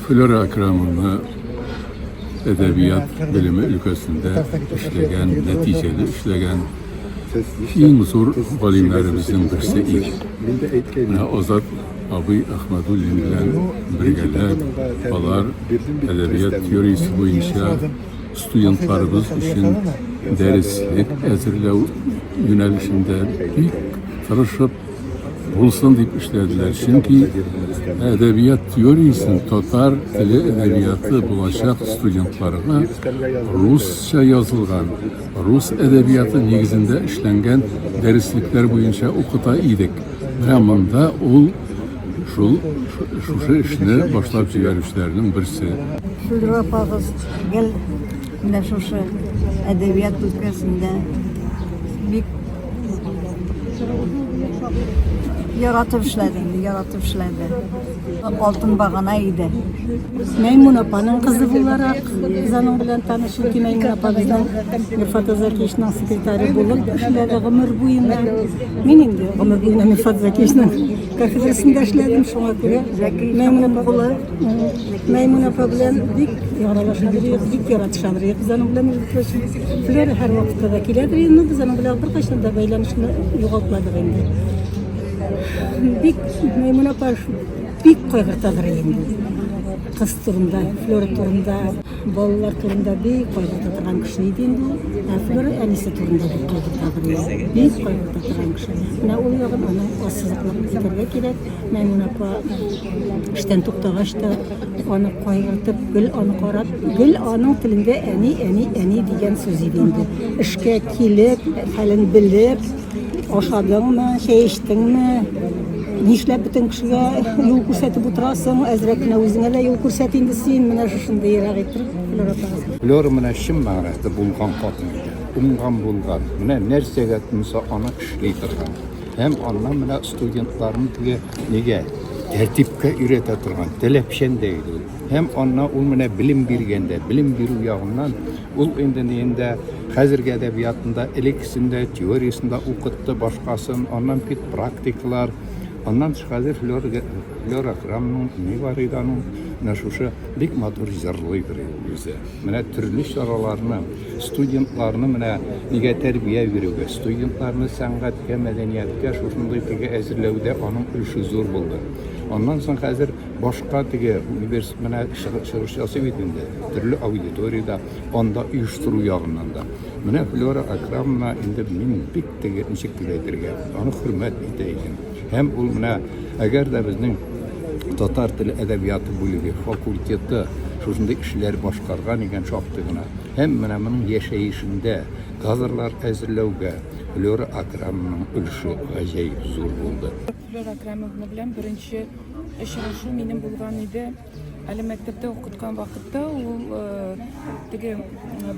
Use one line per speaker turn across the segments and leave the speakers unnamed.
Флера Акрамовна әдәбият белеме өлкәсендә эшләгән, нәтиҗәле эшләгән иң зур галимнәребезнең берсе иде. Менә Азат абый Әхмәдуллин белән бергәләп алар әдәбият теориясе буенча студентларыбыз өчен дәреслек әзерләү юнәлешендә бик тырышып булсын дип эшләделәр. Чөнки әдәбият теориясен татар теле әдәбияты булачак студентларга русча язылган, рус әдәбияты нигезендә эшләнгән дәреслекләр буенча укыта идек. Менә монда ул шул шушы эшне башлап җибәрүчеләрнең берсе.
Флюра апагыз гел менә шушы әдәбият өлкәсендә бик Яратып эшләде инде, яратып эшләде. Алтын багана иде.
Мәймүн апаның кызы буларак, без аның белән таныш, чөнки Мәймүн апа безнең Мирфат Закишның секретаре булып эшләде гомер буена. Мин инде гомер буена Мирфат Закишның кафедрасында эшләдем, шуңа күрә Мәймүн апа Мәймүн апа белән бик аралашадыр идек, бик яратышадыр идек. Без аның белән Флера һәрвакытта да киләдер инде, без аның белән беркайчан да бәйләнешне югалтмадык инде. Бик Мәймүн апа бик кайгыртадыр инде. Кыз турында, Флера турында, балалар турында бик кайгырта торган кеше иде инде ул. Ә Флера әнисе турында бик кайгыртадыр инде. Бик кайгырта торган кеше. Менә ул ягын аның ассызыклап китәргә кирәк. Мәймүн апа эштән туктагач та аны кайгыртып, гел аны карап, гел аның телендә әни, әни, әни дигән сүз иде инде. Эшкә килеп, хәлен белеп, ашадыңмы, чәй эчтеңме, нишләп бөтен кешегә юл күрсәтеп утырасың, әзрәк кенә үзеңә дә юл күрсәт инде син, менә шушындыйрак иттереп Флера апагыз.
Флера менә чын мәгънәсендә булган хатын иде. Уңган булган. Менә нәрсәгә тотынса, аны эшли торган. Һәм аннан менә студентларны теге нигә тәртипкә өйрәтә торган, таләпчән дә иде ул. Һәм аннан ул менә белем биргәндә, белем бирү ягыннан ул инде ниендә хәзерге әдәбиятында, элеккесендә, теориясендә укытты, башкасын, аннан педпрактикалар, аннан тыш хәзер Флера, Флера Храмның ни бар иде аның, менә шушы бик матур җырлыйдыр ул үзе. Менә төрле чараларны Студентларны менә нигә тәрбия бирүгә, студентларны сәнгатькә, мәдәнияткә шушындый теге әзерләүдә аның өлеше зур булды. Аннан соң хәзер башка теге университет менә чыгыш ясый бит инде, төрле аудиториядә, анда оештыру ягыннан да. Менә Флера Акрамовна инде мин бик теге ничек дип әйтергә, аны хөрмәт итә идем. Һәм ул менә әгәр дә безнең татар теле әдәбияты бүлеге, факультеты шушындый эшләр башкарган икән шактый гына. Һәм менә моның яшәешендә кадрлар әзерләүгә Флера Акрамовның өлеше гаҗәеп зур булды.
Флера Акрамовна белән беренче очрашу минем булган иде. Әле мәктәптә укыткан вакытта ул теге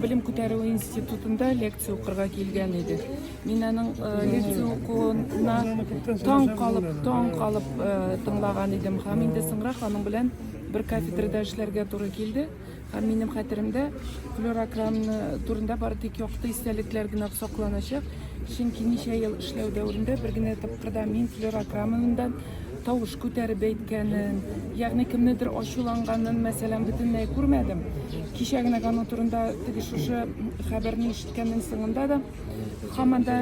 белем күтәрү институтында лекция укырга килгән иде. Мин аның лекция укуына таң калып, таң калып тыңлаган идем. Һәм инде соңрак аның белән бер кафедрада эшләргә туры килде. Һәм минем хәтеремдә Флера Акрамовна турында бары тик якты истәлекләр генә сакланачак. Чөнки ничә ел эшләү дәверендә бер генә тапкыр да мин Флера Акрамовнадан тавыш күтәреп әйткәнен, ягъни кемнедер ачуланганын, мәсәлән, бөтенләй күрмәдем. Кичә генә аның турында теге шушы хәбәрне ишеткәннең соңында да һаман да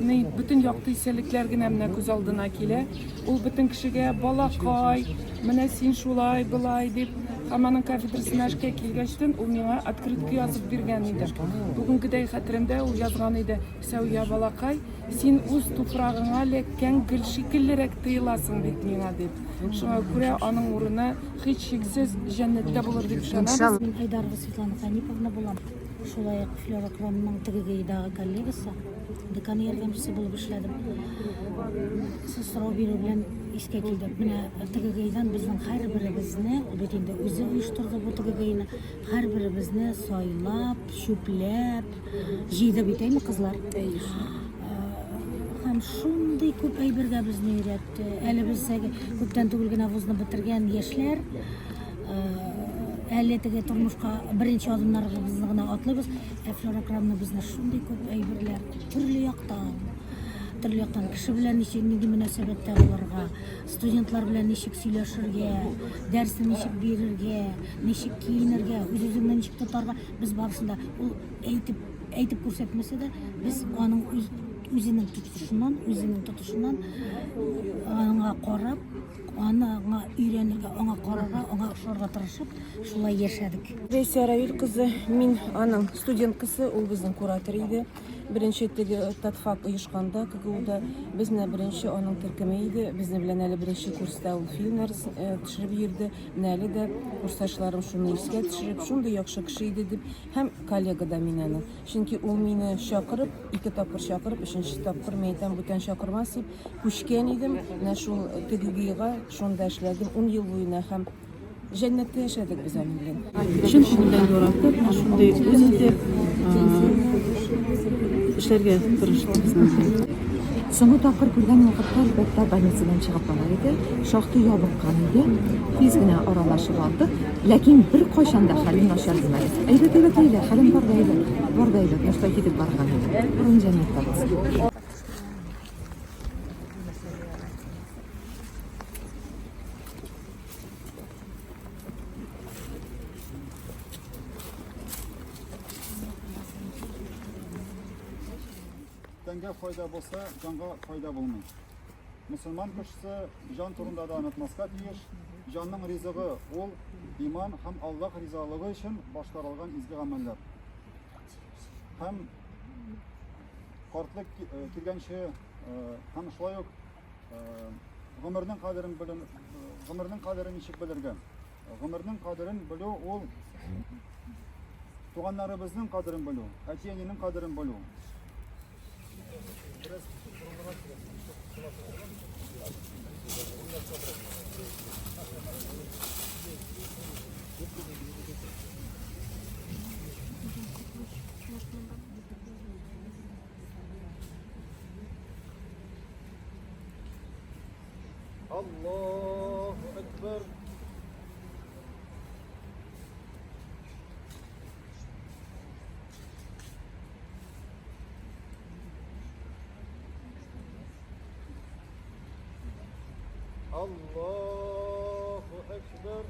ни бөтен якты истәлекләр генә менә күз алдына килә. Ул бөтен кешегә балакай, менә син шулай, болай дип, һәм аның кафедрасына эшкә килгәчтен ул миңа открытка язып биргән иде. Бүгенгедәй хәтеремдә ул язган иде, Сәүя балакай, син үз туфрагыңа эләккән гөл шикеллерәк тоеласың бит миңа, дип. Шуңа күрә аның урыны һичшиксез җәннәттә булыр дип ышанабыз.
Мин Айдарова Светлана Хәниповна булам. Шулай ук Флера Кромның ТГГИдагы коллегасы, декан ярдәмчесе булып эшләдем. Сез сорау бирү белән искә килде. Менә ТГГИдан безнең һәрберебезне, ул бит инде үзе оештырды бу ТГГИны, һәрберебезне сайлап, чүпләп җыйды бит, әйме, кызлар? Әйе. Һәм шундый күп әйбергә безне өйрәтте. Әле без күптән түгел генә вузны бетергән яшьләр, әле теге тормышка беренче адымнарыбызны гына атлыйбыз. Ә Флера Крамовна безне шундый күп әйберләр, төрле яктан. Төрле яктан кеше белән ничек нинди мөнәсәбәттә булырга, студентлар белән ничек сөйләшергә, дәресне ничек бирергә, ничек киенергә, үз-үзеңне ничек тотарга, без барысын да ул әйтеп әйтеп күрсәтмәсә дә, без аның үз үзенең тотышыннан, үзенең тотышыннан аңа карап, аңа өйрәнергә, аңа карарга, аңа охшарга тырышып, шулай яшәдек.
Рәйсә Равил кызы, мин аның студенткасы, ул безнең куратор иде. Беренче теге татфак оешканда КГУда без менә беренче аның төркеме иде. Безне белән әле беренче курста ул фильмнар э, төшереп йөрде. Менә әле дә курсташларым шуны искә төшереп, шундый яхшы кеше иде дип һәм коллега да мин аның. Чөнки ул мине чакырып, ике тапкыр чакырып, өченче тапкыр мин әйтәм, бүтән чакырмас дип күчкән идем. Менә шул ТГГИга шунда эшләдем 10 ел буена һәм Җәннәттә яшәдек без аның белән.
Чын күңелдән яратып, менә шундый үз итеп эшләргә тырышты безнең белән.
Соңгы тапкыр күргән вакытта, әлбәттә, больницадан чыгып бара иде. Шактый ябыккан иде. Тиз генә аралашып алдык. Ләкин беркайчан да хәле начар димәде. Әйбәт, әйбәт, әйбәт, хәлем бар да әйбәт, бар да әйбәт. Менә шулай китеп барган иде. Урын җәннәттә булсын.
Тәнгә файда булса, җанга файда булмый. Мөселман кешесе җан турында да онытмаска тиеш. Җанның ризыгы ул иман һәм Аллаһ ризалыгы өчен башкарылган изге гамәлләр. Һәм картлык э, килгәнче э, һәм шулай ук Гомернең кадерен белү, гомернең кадерен ничек белергә? Гомернең кадерен белү ул туганнарыбызның кадерен белү, әти-әнинең кадерен белү. Аллаһу Акбар. Аллаһу Акбар.